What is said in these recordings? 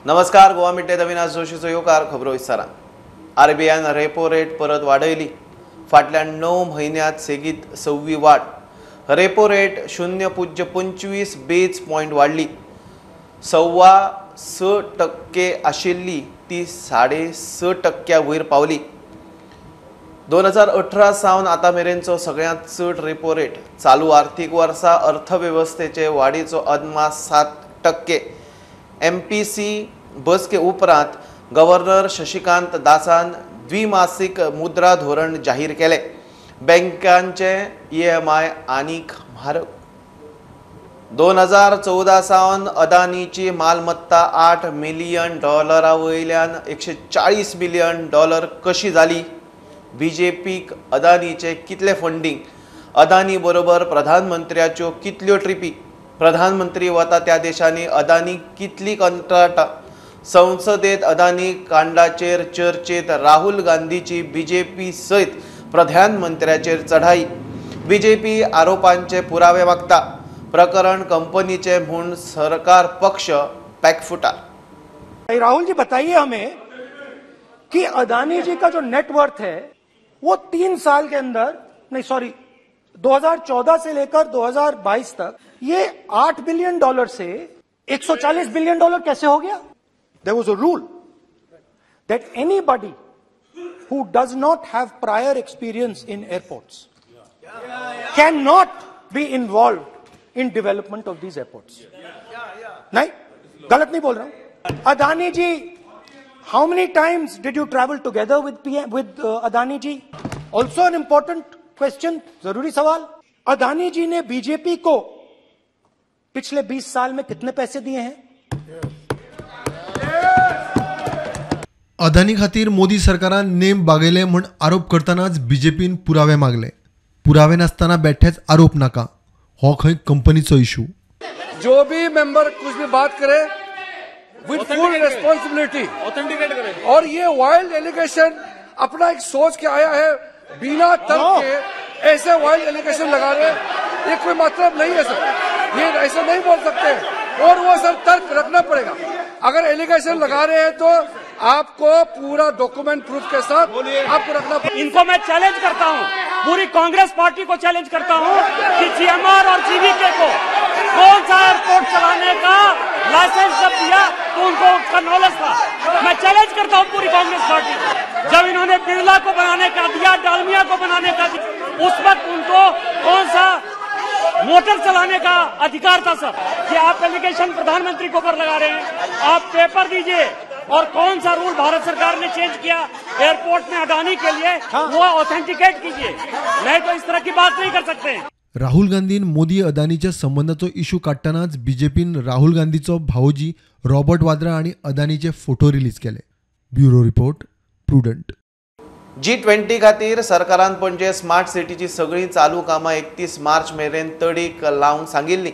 नमस्कार, गोवा मिड्डेत अविनाश जोशीचो येवकार. खबरो विस्तारान. आरबीआयन रेपो रेट परत वाडयली. फाटल्या 9 म्हयन्यांत सेगीत 6वी वाड. रेपो रेट 0.25 बेज पॉयंट वाडली. 6.25% आशिल्ली ती 6.5% वयर पावली. 2018 सावन आतां मेरेनचो सगळ्यांत चड रेपो रेट. चालू आर्थीक वर्सा अर्थवेवस्थेचे वाडीचो अदमास 7%. MPC बसके उपरांत गव्हर्नर शशिकांत दासान द्विमासिक मुद्रा धोरण जाहीर केले. बँकांचे EMI आनीक म्हारग. 2014 सावन अदानीची मालमत्ता $8 मिलियन वयल्यान $140 मिलियन कशी जाली? बीजेपीक अदानीचे कितले फंडींग? अदानी बरोबर प्रधानमंत्र्याच्यो कितल्यो ट्रिपी? प्रधानमंत्री वता त्या देशांनी अदानी कितली कंत्राटां? संसदेत अदानी कांडाचेर चर्चेत राहुल गांधीची बीजेपी सयत प्रधानमंत्र्याचेर चढाई. बीजेपी आरोपांचे पुरावे मागता. प्रकरण कंपनीचे म्हूण सरकार पक्ष बॅकफुटार. राहुल जी बताइए हमें कि अदानी जी का जो नेटवर्थ है वो 3 साल के अंदर, नहीं सॉरी, 2014 से लेकर 2022 तक ये $8 बिलियन से $140 बिलियन कैसे हो Gaya? There was a rule that anybody who does not have prior experience in airports cannot be involved in development of these airports. नहीं, गलत नहीं बोल रहा हूं. Adani ji, how many times did you travel together with PM, with Adani ji? Also an important question, जरूरी सवाल. अदानी जी ने BJP को पिछले 20 साल में कितने पैसे दिए हैं? अदानी खातीर मोदी सरकारान नेम बागयले म्हूण आरोप करतनाच बीजेपीन पुरावे मागले. पुरावे नासतना बेठेच आरोप नाका, हो खंय कंपनीचो इशू. जो भी मेंबर कुछ भी बात करे विद फुल रिस्पॉन्सिबिलिटी, और ये वाइल्ड एलिगेशन अपना एक सोच के आया है, बिना तर्क के ऐसे वाइल्ड एलिगेशन लगा रहे, ये कोई मतलब नहीं है सर. ये ऐसे नहीं बोल सकते. और वो सर तर्क रखना पड़ेगा. अगर एलिगेशन लगा रहे हैं तो आपको पूरा डॉक्यूमेंट प्रूफ के साथ आपको रखना पड़ेगा. इनको मैं चैलेंज करता हूँ, पूरी कांग्रेस पार्टी को चैलेंज करता हूँ कि GMR और GVK को कौन सा एयरपोर्ट चलाने का लाइसेंस जब दिया तो उनको उसका नॉलेज था. मैं चैलेंज करता हूँ पूरी कांग्रेस पार्टी को. जब इन्होंने बिरला को बनाने का दिया, डालमिया को बनाने का दिया, उस वक्त उनको कौन सा मोटर चलाने का अधिकार था सर? कि आप एलिगेशन प्रधानमंत्री को ऊपर लगा रहे हैं. आप पेपर दीजिए और कौन सा रूल भारत सरकार ने चेंज किया एयरपोर्ट में अडानी के लिए, वो ऑथेंटिकेट कीजिए, नहीं तो इस तरह की बात नहीं कर सकते. राहुल गांधीन मोदी अदानीच्या संबंधाचो इशू काडटनाच बीजेपीन राहुल गांधीचो भावोजी रॉबर्ट वाड्रा आनी अदानीचे फोटो रिलीज केले. Bureau report, Prudent. G20 खातीर सरकारान पणजे स्मार्ट सिटीची सगळीं चालू कामां 31 मार्च मेरेन तडीक लावंक सांगिल्ली.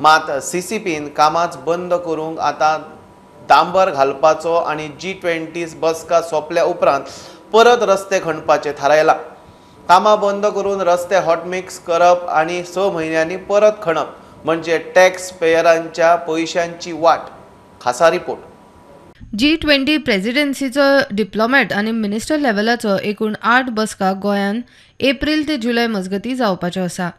मात CCPन कामांच बंद करूंक आतां डांबर घालपाचो आनी G20 बसका सोंपल्या उपरांत परत रस्ते खणपाचें थारायलां. कामां बंद करून रस्ते हॉटमिक्स करप आनी 6 म्हयन्यांनी परत खणप म्हणजे टॅक्स पेयरांच्या पयशांची वाट. खासा रिपोर्ट. G20 प्रेसिडेन्सीचो डिप्लोमॅट आनी मिनिस्टर लेव्हलाचो एकूण 8 बसका गोंयांत एप्रील ते जुलय मजगतीं जावपाच्यो आसा.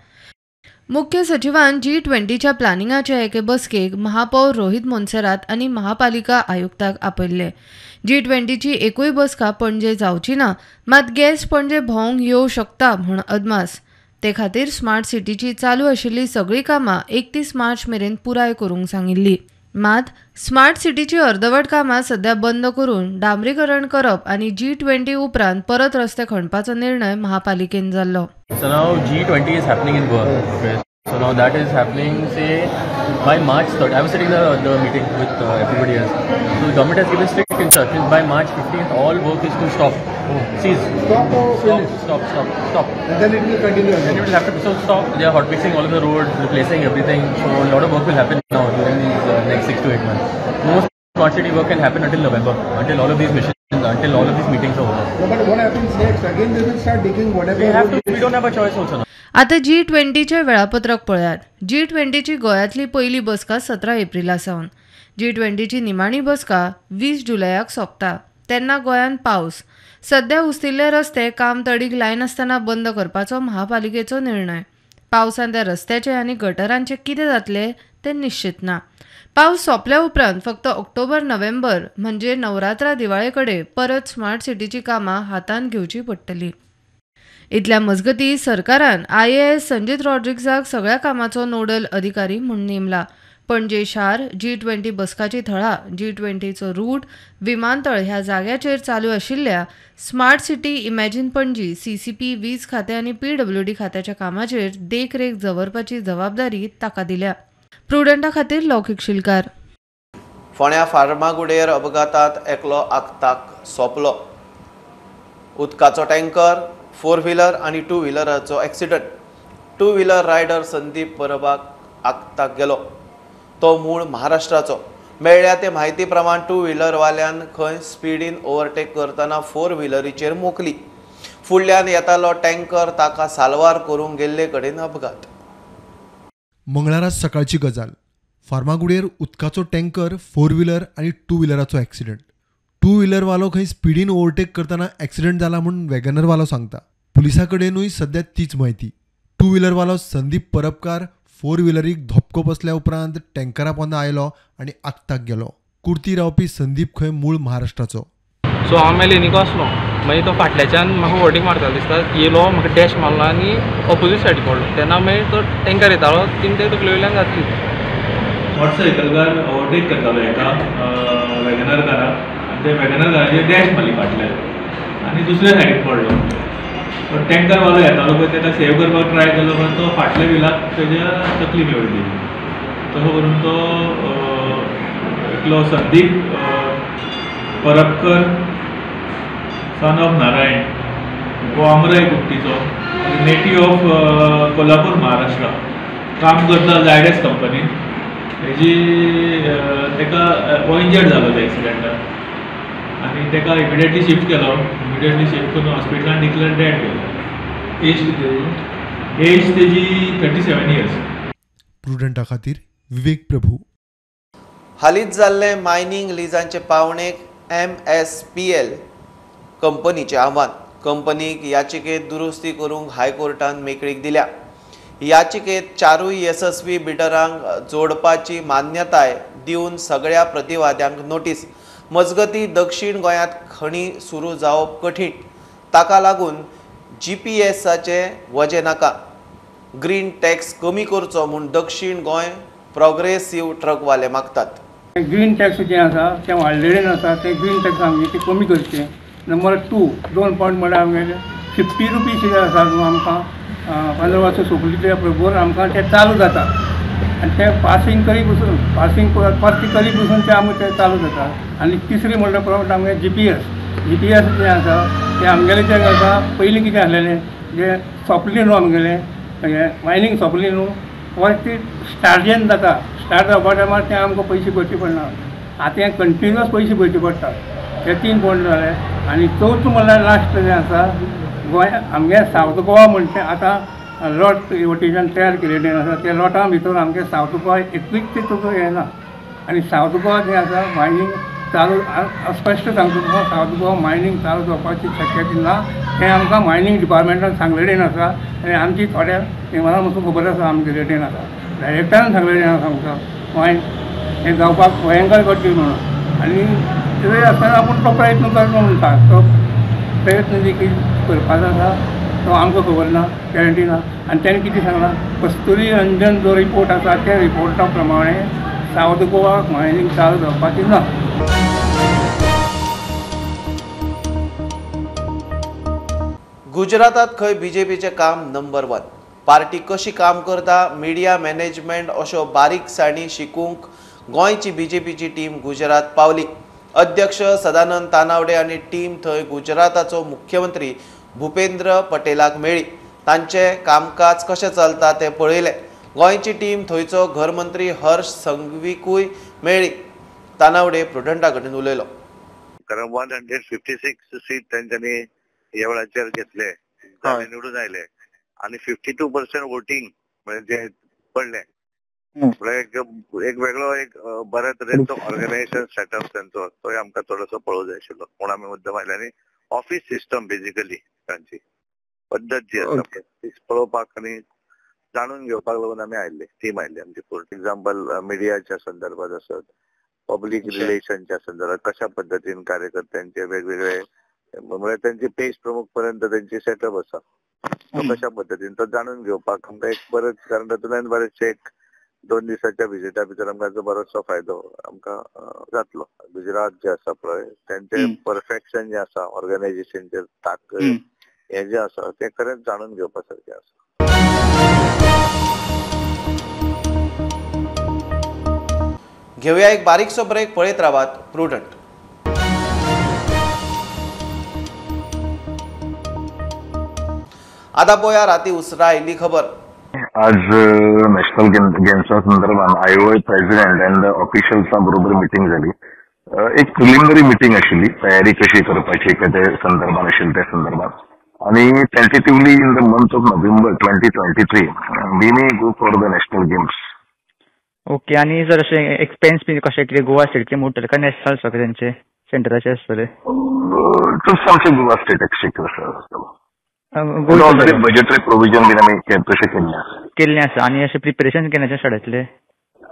मुख्य सचिवान G20च्या प्लॅनिंगाचे एके बसकेक महापौर रोहित मोन्सेरात आनी महापालिका आयुक्ताक आपयल्ले. G20ची एकूय बसका पणजे जावची ना, मात गॅस पणजे भोंवंक येवं शकता म्हूण अदमास. ते खातीर स्मार्ट सिटीची चालू आशिल्ली सगळीं कामां 31 मार्च मेरेन पुराय करूंक सांगिल्ली. मात स्मार्ट सिटीची अर्दवट कामां सध्या बंद करून डांबरीकरण करप आनी G20 उपरांत परत रस्ते खणपाचो निर्णय महापालिकेन जाल्लो. So now G20 is happening in Goa. Okay. So now that is happening, say, by March 3rd. I was sitting the meeting with everybody else. So the government has given strict instructions by March 15th all work is to stop. Cease. Stop or finish? Stop, stop, stop. And then it will continue. Then it will have to be so stop. They are hot mixing all of the roads, replacing everything. So a lot of work will happen now during these next 6 to 8 months. No smart city work can happen until November, until all of these missions, until all of these meetings are over. No, but what happens next? Again, they will start digging whatever. We have to. We don't have a choice also now. आता G20चे वेळापत्रक पळयात. G20ची गोंयांतली पयली बसका 17 Aprilia सावन. जी20ची निमाणी बसका 20 जुलयाक सोंपता तेन्ना गोंयांत पावस. सध्या उस्तिल्ले रस्ते काम तडीक लायनासतना बंद करपाचो महापालिकेचो निर्णय. पावसान त्या रस्त्याचे आनी गटरांचे कितें जातलें तें निश्चित ना. पावस सोंपल्या उपरांत फक्त ऑक्टोबर नोव्हेंबर म्हणजे नवरात्रा दिवाळे कडेन परत स्मार्ट सिटीची कामां हातांत घेवची पडटली. इतल्या मजगती सरकारान IAS Sanjit रॉड्रिग्जाक सगळ्या कामाचो नोडल अधिकारी म्हूण नेमला. पणजे शार, जी20 बसकाची थळां, जी20चो रूट, विमानतळ ह्या जाग्याचेर चालू आशिल्ल्या smart city, imagine Panaji, CCP, वीज खातें आनी PWD खात्याच्या कामाचेर देखरेख दवरपाची जबाबदारी ताका दिल्या. प्रुडंटा खातीर लौकीक शिलकार. फोंड्या फार्मागुडेर अपघातात एकलो आक्ताक सोंपलो. उदकाचो टँकर, 4 व्हिलर आनी 2 व्हिलराचो एक्सिडंट. 2 व्हिलर रायडर संदीप परबाक आक्ताक गेलो. तो मूळ महाराष्ट्राचो. मेळ्ळ्या ते म्हायती प्रमाण 2 व्हिलरवाल्यान खंय स्पिडीन ओवरटेक करतना 4 व्हिलरीचेर मोखली. फुडल्यान येतालो टँकर ताका साल्वार करूंक गेल्ले कडेन अपघात. मंगळारा सकाळची गजाल. फार्मागुडेर उदकाचो टँकर, 4 व्हिलर आनी 2 व्हिलराचो एक्सिडंट. 2 व्हिलरवालो खंय स्पिडीन ओवरटेक करतना एक्सिडंट जाला म्हूण वॅगनरवालो सांगता. पुलिसां कडेनूय सद्या तीच म्हायती. 2 व्हिलरवालो संदीप परबकार 4 व्हिलरीक धपको बसल्या उपरांत टँकरा पोंदा आयलो आनी आक्ताक गेलो. कुर्ती रावपी संदीप खंय मूळ महाराष्ट्राचो. सो हांव मागीर लेनिको आसलो, मागीर तो फाटल्याच्यान म्हाका ओवरटेक मारतालो दिसता, येयलो म्हाका डॅश मारलो आनी ऑपोजीट सायडीक पडलो. तेन्ना मागीर तो टँकर येतालो, तिणें ते तकले वयल्यान घातली. मोटरसायकलकार ओवरटेक करतालो एका वॅगनर काराक आनी ते वॅगनर काराचेर डॅश मारली फाटल्यान आनी दुसऱ्या सायडीक पडलो. तो टँकरवालो येतालो पळय ताका सेव करपाक ट्राय केलो, पण तो फाटल्या व्हिलाक तेज्या तकली मेळ्ळी. तसो करून तो एकलो संदीप परबकर सन ऑफ नारायण, हो आमराय कुट्टीचो, नेटीव ऑफ कोल्हापूर महाराष्ट्र, काम करता जायडस कंपनीन. हेजी ताका हो इंजर्ड जालो त्या एक्सिडंटान आनी ताका इमिडिएटली शिफ्ट केलो. इमिडिएटली शिफ्ट करून हॉस्पिटलान डिक्लेअर डेड केलो. एज कितें? एज तेजी 37 इयर्स. प्रुडंटा खातीर विवेक प्रभू. हालींच जाल्ले मायनींग लिजांचे पावणेक MSPL कंपनीचें आव्हान. कंपनीक याचिकेत दुरुस्ती करूंक हायकोर्टान मेकळीक दिल्या. याचिकेत 4 येसस्वी बिडरांक जोडपाची मान्यताय दिवन सगळ्या प्रतिवाद्यांक नोटीस. मजगती दक्षिण गोंयांत खणी सुरू जावप कठीण, ताका लागून GPSाचें वजें नाका. ग्रीन टॅक्स कमी करचो म्हूण दक्षिण गोंय प्रोग्रेसीव ट्रकवाले मागतात. ग्रीन टॅक्स जें आसा तें वाडलेलें आसा, तें ग्रीन टॅक्स आमगे तें कमी करचें. नंबर 2, 2 पॉयंट म्हळ्यार आमगेले 50 रुपीज जे आसा न्हू आमकां 15 वर्सां सोंपली त्या बरोबर आमकां तें चालू जाता आनी तें पासींग करी बसून, पासींग परती करी बसून तें आमकां तें चालू जाता. आनी तिसरी म्हणल्यार प्रॉब्लम आमगे GPS जें आसा तें आमगेलें जें आसा पयलीं कितें आसलेलें जें सोंपली न्हू आमगेलें मायनींग सोंपली न्हू वा ती स्टार्ट जेन्ना जाता, स्टार्ट जावपा टायमार तें आमकां पयशे भरचे पडना. आतां हें कंटिन्युअस पयशे भरचे पडटा. ते 3 पॉयंट जाले. आनी चवथो म्हणल्यार लास्ट जें आसा गोंय आमगे सावथ गोवा म्हणचे आतां लॉट वटेच्यान तयार केलेलें आसा, त्या लॉटा भितर आमगे सावथ गोवा एकूच तितूंत येना. आनी सावथ गोवा जें आसा मायनींग चालू, स्पश्ट सांगता तुका, सावथ गोवा मायनींग चालू जावपाची शक्यता ना. हें आमकां मायनींग डिपार्टमेंटान सांगलेलें आसा आनी आमची थोड्या मेंबरां पसून खबर आसा, आमचे रेटीन आसा, डायरेक्टरान सांगलेलें आसा आमकां मायन हें जावपाक भयंकर कठीण म्हणून. आनी थंय आसतना आपूण तो प्रयत्न करता म्हणटा, तो प्रयत्न जे कितें करपाचो आसा तो आमकां खबर ना, गॅरंटी ना. आनी तेणें कितें सांगलां, कस्तुरी रंजन जो रिपोर्ट आसा त्या रिपोर्टा प्रमाणे सावथ गोवा मायनींग चालू जावपाची ना. गुजरातात खंय बीजेपीचें काम नंबर 1. पार्टी कशी काम करता, मिडिया मॅनेजमेंट अश्यो बारीकसाणी शिकूंक गोंयची बीजेपीची टीम गुजरात पावली. अध्यक्ष सदानंद तानावडे आनी टीम थंय गुजराताचो मुख्यमंत्री भूपेंद्र पटेलाक मेळ्ळी. तांचें कामकाज कशें चलता तें पळयलें. गोंयची टीम थंयचो घरमंत्री हर्ष संघवीकूय मेळ्ळी. तानावडे प्रुडंटा कडेन उलयलो. कारण 156 सीट तांच्यांनी ह्या वेळाचेर घेतले, निवडून आयले आनी 52% वोटींग म्हणजे पडलें. म्हळ्यार एक वेगळो एक बऱ्या तरेचो ऑर्गनायझेशन सेटअप तांचो, तोय आमकां थोडोसो पळोवंक जाय आशिल्लो. म्हूण आमी मुद्दम आयले. आनी ऑफिस सिस्टम बेजिकली तांची पद्दत जी आसा ती पळोवपाक आनी जाणून घेवपाक लागून आमी आयिल्ले, टीम आयिल्ली आमची. फॉर एक्झाम्पल मिडियाच्या संदर्भात आसत, पब्लीक रिलेशनच्या संदर्भात कशा पद्दतीन कार्यकर्त्यांचे वेगवेगळे म्हळ्यार तांचे पेज प्रमुख पर्यंत तांची सेटअप आसा, तो कशा पद्दतीन तो जाणून घेवपाक आमकां एक बरेच, कारण तातूंतल्यान बरेचशे एक 2 दिसाच्या विजिटा भितर आमकां बरोचसो फायदो आमकां जातलो. गुजरात जे आसा पळय तांचे परफेक्शन जे आसा, ऑर्गनायझेशनचे ताकद हे जे आसा ते खरेंच जाणून घेवपा सारकें आसा. घेवया एक बारीकसो ब्रेक, पळयत रावात प्रुडंट. आतां पळोवया राती उसरा आयिल्ली खबर. आज नॅशनल गेम्सा संदर्भात आयओए प्रेसिडेंट अँड ऑफिशियल्सां बरोबर मिटींग जाली. एक प्रिलिमिनरी मिटींग आशिल्ली, तयारी कशी करपाची ते संदर्भात आशिल्ली त्या संदर्भात. आनी tentatively in the month of November 2023 we may go for the national games. Okay. आनी जर अशें एक्सपेन्स बी कशें कितें गोवा स्टेटचे मोडटले काय नॅशनल सगळे तेंचे सेंटराचे आसतले? आमचे गोवा स्टेट एक्सचेकर आसतलो. ऑलरेडी बजेटरी प्रोविजन बीन आमी तशें केल्लें आसा. केल्लें आसा. आनी अशें प्रिपरेशन केन्नाच्यान स्टार्ट जातलें?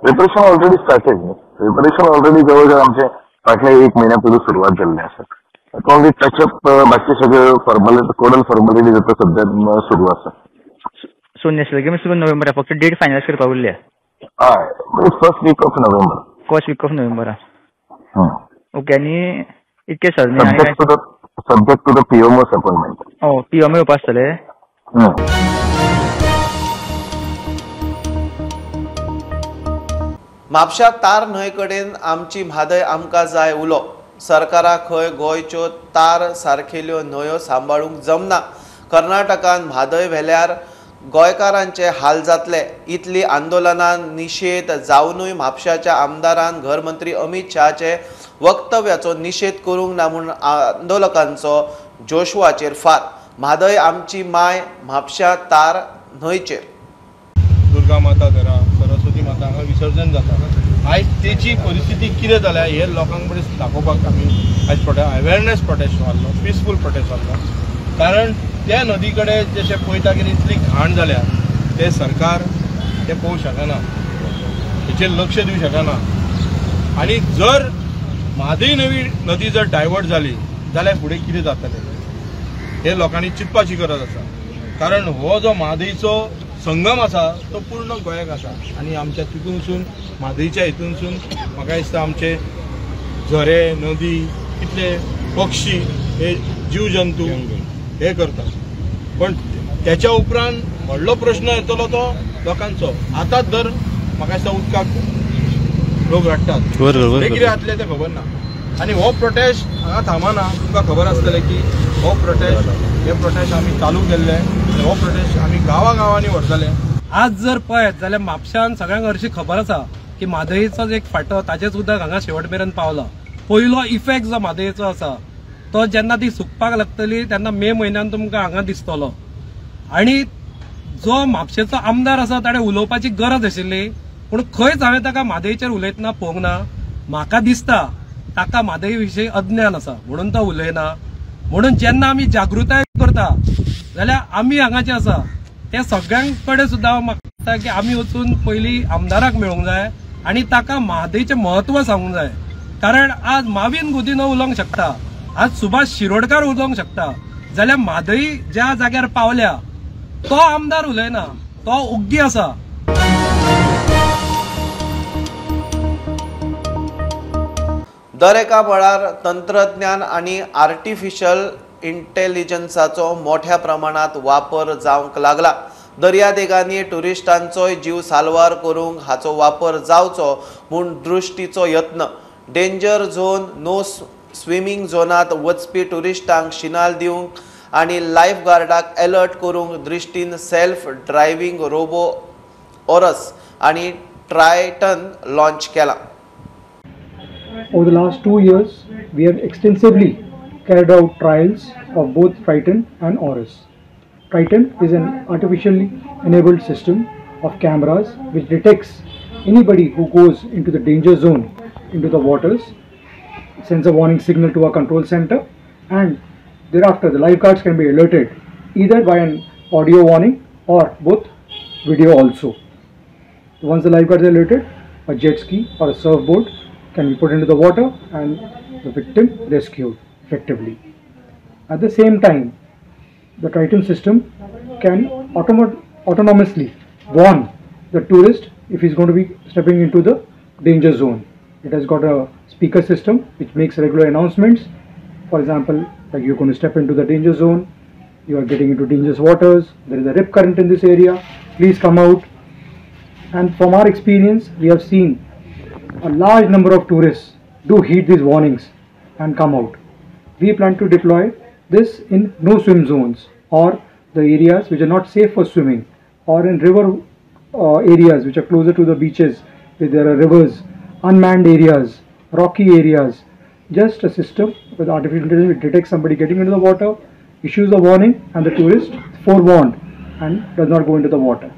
प्रिपरेशन ऑलरेडी स्टार्टेड न्ही. प्रिपरेशन ऑलरेडी जवळ जवळ आमचें फाटल्या 1 म्हयन्या पयलीं सुरवात जाल्लें आसा. ऑनली टचअप बाकी सगळे फॉर्मलिटी, कोडल फॉर्मलिटीज आतां सद्या सुरू आसा. सो नॅशनल गेम्स नोव्हेंबरा फक्त डेट फायनलायज करपाक उरल्या? हय, first week of November. First week of नोव्हेंबरा. Okay. आनी इतकें sir, subject to the PMO's appointment. Oh, PMO येवपा आसतले? म्हापशा तार न्हंय कडेन आमची म्हादय आमकां जाय उलो. सरकाराक खंय गोंयच्यो तार सारकेल्यो न्हंयो सांबाळूंक जमना. कर्नाटकान म्हादय व्हेल्यार गोंयकारांचे हाल जातले. इतली आंदोलनां निशेध जावनूय म्हापशाच्या आमदारान घरमंत्री अमित शहाचे वक्तव्याचो निशेध करूंक ना म्हूण आंदोलकांचो जोशुआचेर फार. म्हादय आमची माय, म्हापशा तार न्हंयचेर. दुर्गा माता घरा, सरस्वती माता हांगा विसर्जन जाता. आयज तेची परिस्थिती कितें जाल्या हे लोकांक कडेन दाखोवपाक आमी आयज अवेरनेस प्रोटेस्ट मारलो, पिसफूल प्रोटेस्ट मारलो. कारण त्या नदी कडेन जशें पळयता की इतली घाण जाल्या ते सरकार ते पळोवंक शकना, हेचेर लक्ष दिवंक शकना. आनी जर म्हादय नवी नदी जर डायवर्ट जाली जाल्यार फुडें कितें जातलें हे लोकांनी चिंतपाची गरज आसा. कारण हो जो म्हादयचो संगम आसा तो पूर्ण गोंयाक आसा आनी आमच्या तितूनसून म्हादयच्या हितूनसून म्हाका दिसता आमचे झरे, नदी, कितले पक्षी हे जीव जंतू हे करतात. पण त्याच्या उपरांत व्हडलो प्रश्न येतलो तो लोकांचो. आतांच जर म्हाका दिसता उदकाक लोक रडटात, ते कितें जातलें तें खबर ना. आनी हो प्रोटेस्ट हांगा थांबना. तुमकां खबर आसतलें की हो प्रोटेस्ट, हे प्रोटेस्ट आमी चालू केल्ले आनी हो प्रोटेस्ट आमी गांवागांवांनी व्हरतले. आज जर पळयत जाल्यार म्हापशान सगळ्यांक हरशीं खबर आसा की म्हादयचो एक फांटो ताजेच उदक हांगा शेवट मेरेन पावला. पयलो इफेक्ट जो म्हादयचो आसा तो जेन्ना ती सुकपाक लागतली तेन्ना मे म्हयन्यान तुमकां हांगा दिसतलो. आनी जो म्हापशेचो आमदार आसा ताणें उलोवपाची गरज आशिल्ली, पूण खंयच हांवें ताका म्हादयचेर उलयतना पळोवंक ना. म्हाका दिसता ताका म्हादय विशीं अज्ञान आसा म्हणून तो उलयना. म्हणून जेन्ना आमी जागृताय करता जाल्यार आमी हांगा जे आसा ते सगळ्यां कडेन सुद्दां हांव मागता की आमी वचून पयलीं आमदाराक मेळूंक जाय आनी ताका म्हादयचें म्हत्व सांगूंक जाय. कारण आज माविन गुदिन्हो उलोवंक शकता, आज सुभाष शिरोडकार उलोवंक शकता, जाल्यार म्हादय ज्या जाग्यार पावल्या तो आमदार उलयना, तो ओग्गी आसा. दर एका मळार तंत्रज्ञान आनी आर्टिफिशियल इंटेलिजन्साचो मोठ्या प्रमाणात वापर जावंक लागला. दर्यादेगांनी ट्युरिस्टांचोय जीव साल्वार करूंक हाचो वापर जावचो म्हूण दृश्टीचो यत्न. डेंजर झोन, नो स्विमींग झोनांत वचपी ट्युरिस्टांक शिनाल दिवंक आनी लायफ गार्डाक अलर्ट करूंक दृश्टीन सेल्फ ड्रायव्हिंग रोबो ओरस आनी ट्रायटन लॉन्च केला. Over the last 2 years, we have extensively carried out trials of both Triton and Aurus. Triton is an artificially enabled system of cameras which detects Anybody who goes into the danger zone, into the waters, sends a warning signal to our control center, and thereafter the lifeguards can be alerted either by an audio warning or both video also. Once the lifeguards are alerted, a jet ski or a surfboard can be put into the water and the victim rescued effectively. At the same time, the Triton system can autonomously warn the tourist if he's going to be stepping into the danger zone. It has got a speaker system which makes regular announcements. For example, like you're going to step into the danger zone, you are getting into dangerous waters, there is a rip current in this area, please come out. And from our experience, we have seen a large number of tourists do heed these warnings and come out. We plan to deploy this in no swim zones or the areas which are not safe for swimming, or in river areas which are closer to the beaches where there are rivers, unmanned areas, rocky areas. Just a system with artificial intelligence which detects somebody getting into the water, issues a warning, and the tourist is forewarned and does not go into the water.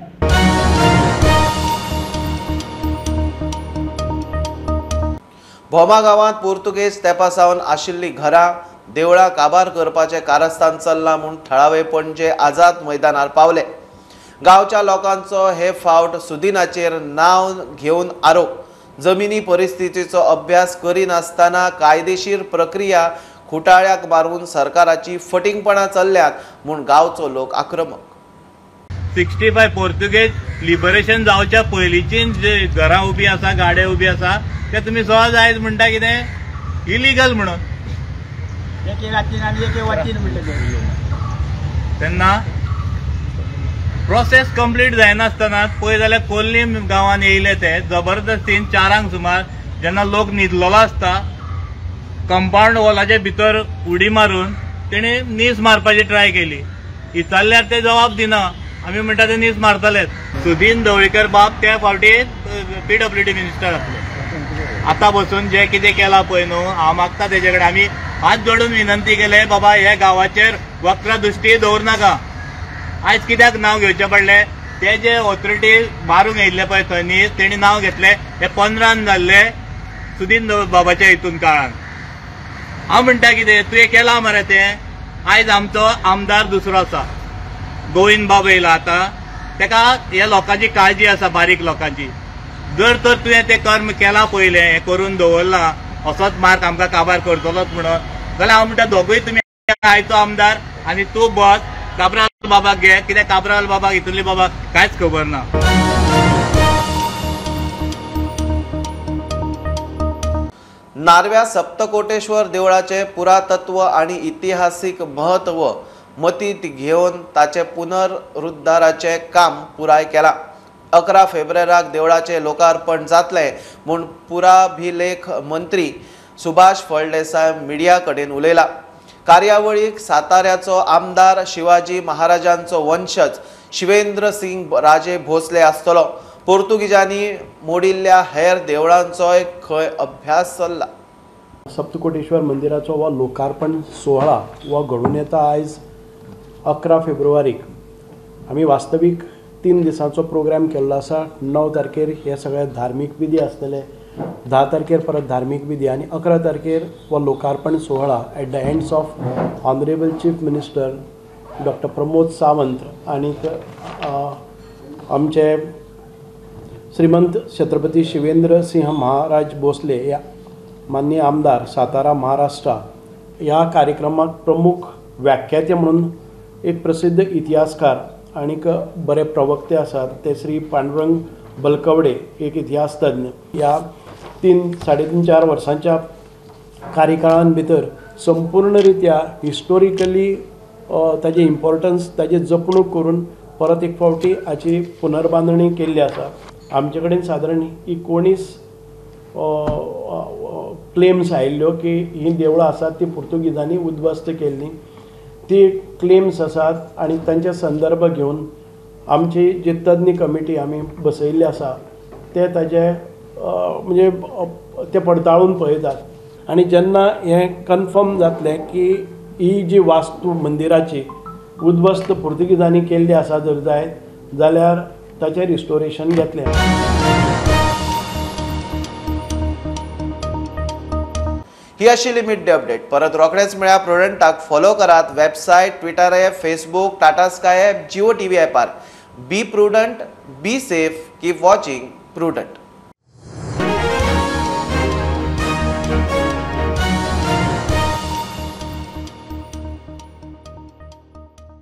Bhoma गांवांत पुर्तुगेज तेंपा सावन आशिल्लीं घरां देवळां काबार करपाचें कारस्थान चल्लां म्हूण थळावे पणजे आझाद मैदानार पावले. गांवच्या लोकांचो हे फावट सुदिनाचेर नांव घेवन आरोप. जमिनी परिस्थितीचो अभ्यास करिनासतना कायदेशीर प्रक्रिया खुटाळ्याक मारून सरकाराची फटिंगपणां चल्ल्यात म्हूण गांवचो लोक आक्रमक. 65 पोर्तुगेज लिबरेशन जावच्या पयलींची जे घरां उबी आसा, गाडे उबी आसा, ते तुमी सहज आयज म्हणटा कितें इलिगल म्हणून. तेन्ना प्रोसेस कंप्लीट जायनासतना पळय जाल्यार कोल्लीम गांवान येयले ते जबरदस्तीन 4 सुमार जेन्ना लोक न्हिदलेलो आसता कंपाउंड वॉलाच्या भितर उडी मारून तेणी नीस मारपाची ट्राय केली. विचारल्यार ते जबाब दिना. आमी म्हणटा ते नीस मारतलेच. सुदीन ढवळीकर बाब त्या फावटी PWD minister आसले. आतां बसून जे कितें केलां पळय न्हू, हांव मागता तेजे कडेन आमी हात जोडून विनंती केले, बाबा ह्या गांवाचेर वक्र दृश्टी दवर नाका. आयज कित्याक नांव घेवचें पडलें? ते जे ऑथॉरिटी मारूंक येयल्ले पळय थंय नीस, तेणी नांव घेतलें हे 15 जाल्ले सुदीन बाबाच्या हितून काळान. हांव म्हणटा कितें, तुवें केलां मरे तें. आयज आमचो आमदार दुसरो आसा, गोविंद बाब येयला आतां, तेका ह्या लोकांची काळजी आसा, बारीक लोकांची. जर तर तुवें तें कर्म केलां पयलें, हें करून दवरलां, असोच मार्क आमकां काबार करतलोच म्हणून, जाल्यार हांव म्हणटा दोगूय तुमी आयचो आमदार आनी तूं बस काब्राल बाबाक घे. कित्याक काब्राल बाबाक हितूंतली बाबाक कांयच खबर ना. नार्व्या सप्तकोटेश्वर देवळाचे पुरातत्व आनी इतिहासीक म्हत्व मतींत घेवन ताचे पुनरुद्धाराचें काम पुराय केलां. 11 फेब्रुवाराक देवळाचें लोकार्पण जातलें म्हूण पुराभिलेख मंत्री सुभाष फळदेसाय मिडिया कडेन उलयला. कार्यावळीक साताऱ्याचो आमदार शिवाजी महाराजांचो वंशज शिवेंद्र सिंग राजे भोसले आसतलो. पोर्तुगीजांनी मोडिल्ल्या हेर देवळांचोय खंय अभ्यास चल्ला. सप्तकोटेश्वर मंदिराचो हो लोकार्पण सोहळा हो घडून येता आयज 11 फेब्रुवारीक. आमी वास्तवीक 3 दिसांचो प्रोग्राम केल्लो आसा. 9 तारखेर हे सगळे धार्मीक विधी आसतले, 10 तारखेर परत धार्मीक विधी आनी 11 तारखेर हो लोकार्पण सोहळा at the hands of honourable chief minister doctor Pramod Sawant आनीक आमचे श्रीमंत छत्रपती शिवेंद्र सिंह महाराज भोसले ह्या माननीय आमदार सातारा महाराष्ट्र ह्या कार्यक्रमाक प्रमुख व्याख्याते म्हणून एक प्रसिद्ध इतिहासकार आनीक बरे प्रवक्ते आसात ते श्री पांडुरंग बलकवडे एक इतिहास तज्ञ. ह्या 3 साडे 3 4 वर्सांच्या कार्यकाळान भितर संपूर्ण रित्या हिस्टोरिकली ताजें इम्पॉर्टन्स ताजें जपणूक करून परत एक फावटी हाची पुनर्बांदणी केल्ली आसा. आमचे कडेन सादारण 19 क्लेम्स आयिल्ल्यो की हीं देवळां आसात ती पुर्तुगीजांनी उद्ध्वस्त केल्लीं, ती क्लेम्स आसात आनी तांचे संदर्भ घेवन आमची जी तज्ञ कमिटी आमी बसयल्ली आसा ते ताजे म्हणजे ते पडताळून पळयतात आनी जेन्ना हें कन्फर्म जातलें की ही जी वास्तू मंदिराची उद्ध्वस्त पुर्तुगीजांनी केल्ली आसा जर जायत जाल्यार ताचें रिस्टोरेशन घेतलें. ही आशिल्ली मिड डे अपडेट. परत रोखडेच मेळया. प्रुडंटाक फॉलो करात website, Twitter app, Facebook, Tata Sky app, Jio TV ॲपार. Be prudent, be safe, keep watching Prudent.